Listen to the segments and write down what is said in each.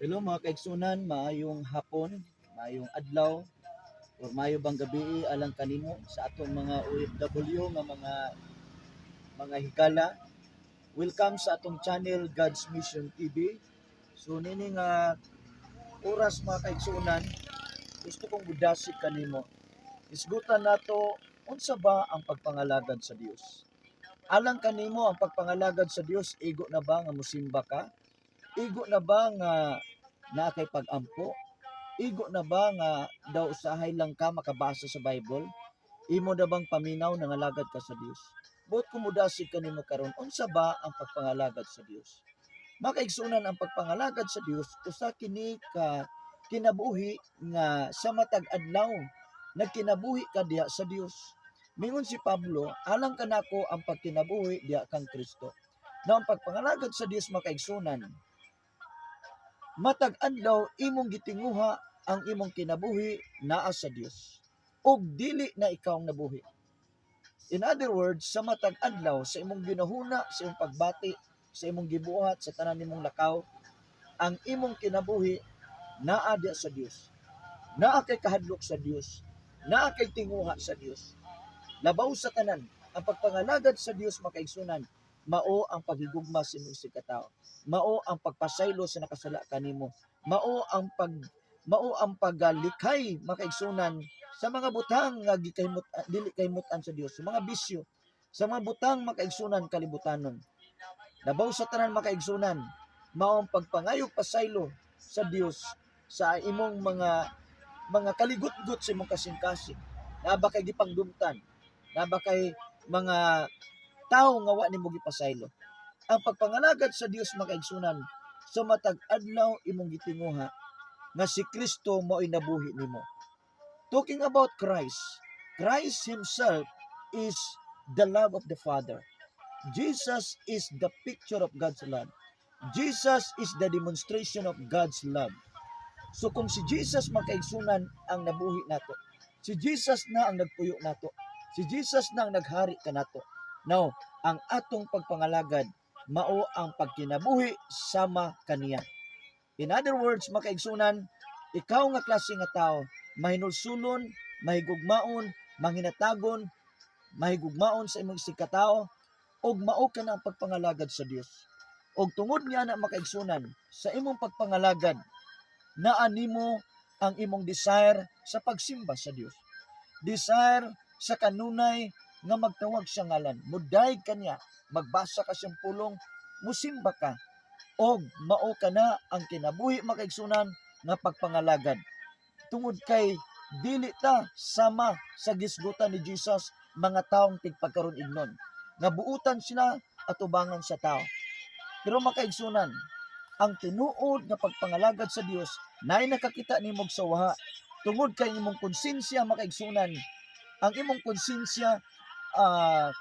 Hello, mga kaigsunan, maayong hapon, maayong adlaw, or maayo bang gabi alang kanimo sa atong mga OFW nga mga higala. Welcome sa atong channel, God's Mission TV. So nini nga oras, mga kaigsunan, gusto kong mudasig kanimo. Isgutan nato unsa ba ang pagpangalagad sa Dios. Alang kanimo, ang pagpangalagad sa Dios, igo na ba nga musimba ka? Igo na ba nga naa kay pag-ampo? Igo na ba nga daw usahay lang ka makabasa sa Bible? Imo na bang paminaw nangalagad ka sa Dios? Buot ko mudasig kanimo karon, unsa ba ang pagpangalagad sa Dios? Makaigsunan, ang pagpangalagad sa Dios usa kini ka kinabuhi nga sa matag adlaw nagkinabuhi ka diha sa Dios. Mingon si Pablo, "Alang kanako ang pagkinabuhi diha kang Kristo." Na ang pagpangalagad sa Dios, makaigsunan, matag adlaw imong gitinguha ang imong kinabuhi naa sa Dios ug dili na ikaw ang nabuhi. In other words, sa matag adlaw, sa imong ginahuna, sa imong pagbati, sa imong gibuhat, sa tanan nimong lakaw, ang imong kinabuhi naa diha sa Dios. Naa kay kahadlok sa Dios. Naa kay tinguha sa Dios. Labaw sa tanan, ang pagpangalagad sa Dios, makaigsunan, mao ang paghigugma sa imong isigkatao. Mao ang pagpasaylo sa nakasala kanimo. Mao ang paggalikay, makaigsunan, sa mga butang nga gikahimot dili kahimut-an sa Dios, sa mga bisyo, sa mga butang, makaigsunan, kalibutanon. Labaw sa tanan, makaigsunan, mao ang pagpangayo pasaylo sa Dios sa imong mga kaligutgot sa imong kasing-kasing. Naa ba kay gipangdumtan? Naa ba kay mga tao nga wa nimo gipasaylo? Ang pagpangalagad sa Dios, makaigsunan, sa matag adlaw imong gitinguha nga si Kristo mao'y nabuhi nimo. Talking about Christ, Christ himself is the love of the Father. Jesus is the picture of God's love. Jesus is the demonstration of God's love. So kung si Jesus, makaigsunan, ang nabuhi nato, si Jesus na ang nagpuyo nato, si Jesus na ang naghari kanato. Now, ang atong pagpangalagad mao ang pagkinabuhi sama kaniya. In other words, makaigsunan, ikaw nga klase nga tao, mahinulsulon, mahigugmaon, manghinatagon, mahigugmaon sa imong isigkatao, ug mao ka na ang pagpangalagad sa Dios. Og tungod niya na, makaigsunan, sa imong pagpangalagad, naa nimo ang imong desire sa pagsimba sa Dios. Desire sa kanunay nga magtawag sa ngalan, mudayeg kaniya, magbasa ka siyang pulong, musimba ka, og mao ka na ang kinabuhi, makaigsunan, nga pagpangalagad. Tungod kay dili ta sama sa gisgutan ni Jesus mga taong tigpagkaron ignon nga buutan sila atubangan sa tao. Pero, makaigsunan, ang tinuod nga pagpangalagad sa Dios naay nakakita nimo sa waha tungod kay imong konsensya, makaigsunan, ang imong konsensya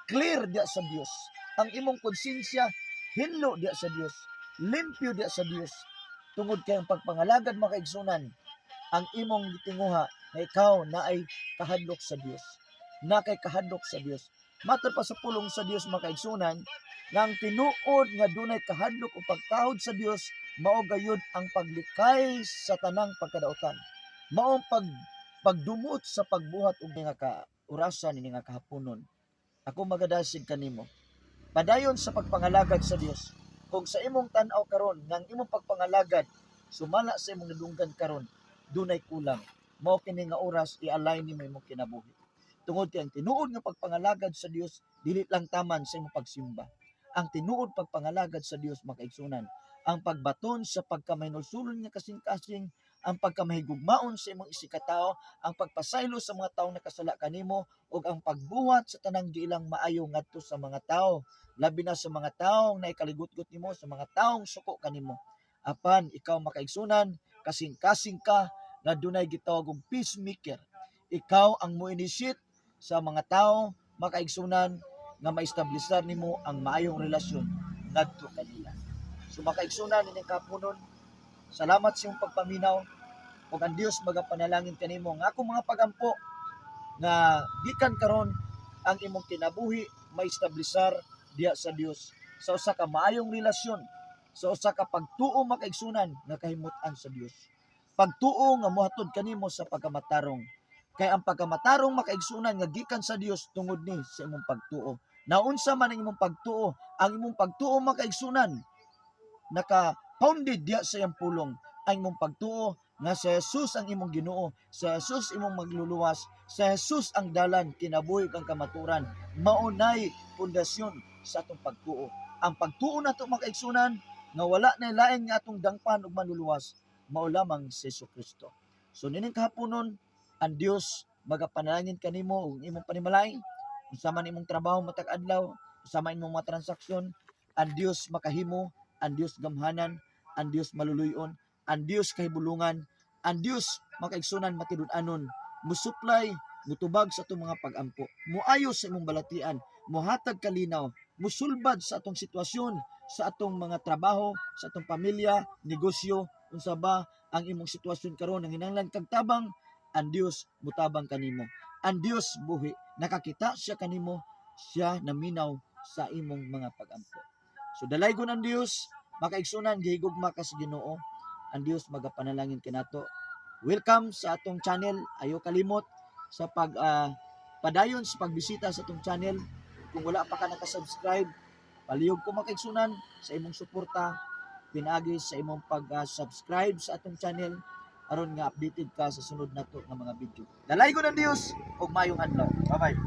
clear diya sa Dios. Ang imong konsensya hinlo diya sa Dios, limpyo diya sa Dios. Tungod kay ang pagpangalagad, makaigsunan, ang imong gitinguha na ikaw naay kahadlok sa Dios. Na kay kahadlok sa Dios. Matod pa sa pulong sa Dios, makaigsunan, nga ang tinuod nga dunay kahadlok o pagtahod sa Dios mao gayud ang paglikay sa tanang pagkadautan. Mao ang pagdumot sa pagbuhat og nga ka orasan ini nga kahaponon. Ako magadasig kanimo. Padayon sa pagpangalagad sa Dios. Kung sa imong tan-aw karon nga ang imong pagpangalagad sumala sa imong nadunggan karon dunay kulang, mao kini nga oras i-align nimo imong kinabuhi. Tungod kay ang tinuod nga pagpangalagad sa Dios dili lang taman sa imong pagsimba. Ang tinuod pagpangalagad sa Dios, makaigsunan, ang pagbaton sa pagkamahinulsulon nga kasing-kasing, ang pagkamahigugmaon sa imong isigkatao, ang pagpasaylo sa mga taong nakasala kanimo, ug ang pagbuhat sa tanang giilang maayo ngadto sa mga tao, labi na sa mga taong naikaligutgot nimo, sa mga taong suko kanimo. Apan ikaw, makaigsunan, kasing-kasing ka nga dunay gitawag og peacemaker. Ikaw ang mo-initiate sa mga tao, makaigsunan, nga maestablisar nimo ang maayong relasyon ngadto kanila. So, makaigsunan, ining kapunon, salamat sa imong pagpaminaw ug ang Dios magapanalangin kanimo nga akong mga pagampo nga gikan karon ang imong kinabuhi maestablisar diha sa Dios sa usa ka maayong relasyon. Sa usa ka pagtuo, makaigsunan, nga kahimut-an sa Dios. Pagtuo nga mohatod kanimo sa pagkamatarong. Kay ang pagkamatarong, makaigsunan, nga gikan sa Dios tungod ni sa imong pagtuo. Naunsa man ang imong pagtuo, ang imong pagtuo, makaigsunan, naka founded diya sa iyang pulong. Ang imong pagtuo nga si Jesus ang imong Ginoo, si Jesus imong magluluwas, si Jesus ang dalan, kinabuhi kang kamaturan. Maunay pundasyon sa atong pagtuo. Ang pagtuo nato, makaigsunan, nga wala na lain nga atong dangpan ug manluluwas, mao lamang si Jesu Kristo. So nining kahaponon, ang Dios magapanalangin kanimo ug imong panimalay, unsa man imong trabaho matag adlaw, unsa man imong mga transaksyon, ang Dios makahimo, ang Dios gamhanan, ang Dios maluluyon, ang Dios kahibulungan, ang Dios, makaigsunan, matinud-anon, musuplay, mutubag sa atong mga pagampo, muayo sa imong balatian, muhatag kalinaw, musulbad sa atong sitwasyon, sa atong mga trabaho, sa atong pamilya, negosyo, unsa ba ang imong sitwasyon karon ang hinanglan kag tabang, ang Dios mutabang kanimo. Ang Dios buhi, nakakita siya kanimo, siya naminaw sa imong mga pagampo. So dalaygon ang Dios, makaigsunan, gihigugma ka sa Ginoo. Ang Dios magapanalangin kanato. Welcome sa atong channel. Ayo kalimot sa pag padayon sa pagbisita sa atong channel. Kung wala pa ka naka-subscribe, palihog ko, makaigsunan, sa imong suporta pinaagi sa imong pag-subscribe sa atong channel aron nga updated ka sa sunod nato nga mga video. Dalaygon ang Dios ug maayong adlaw. Bye-bye.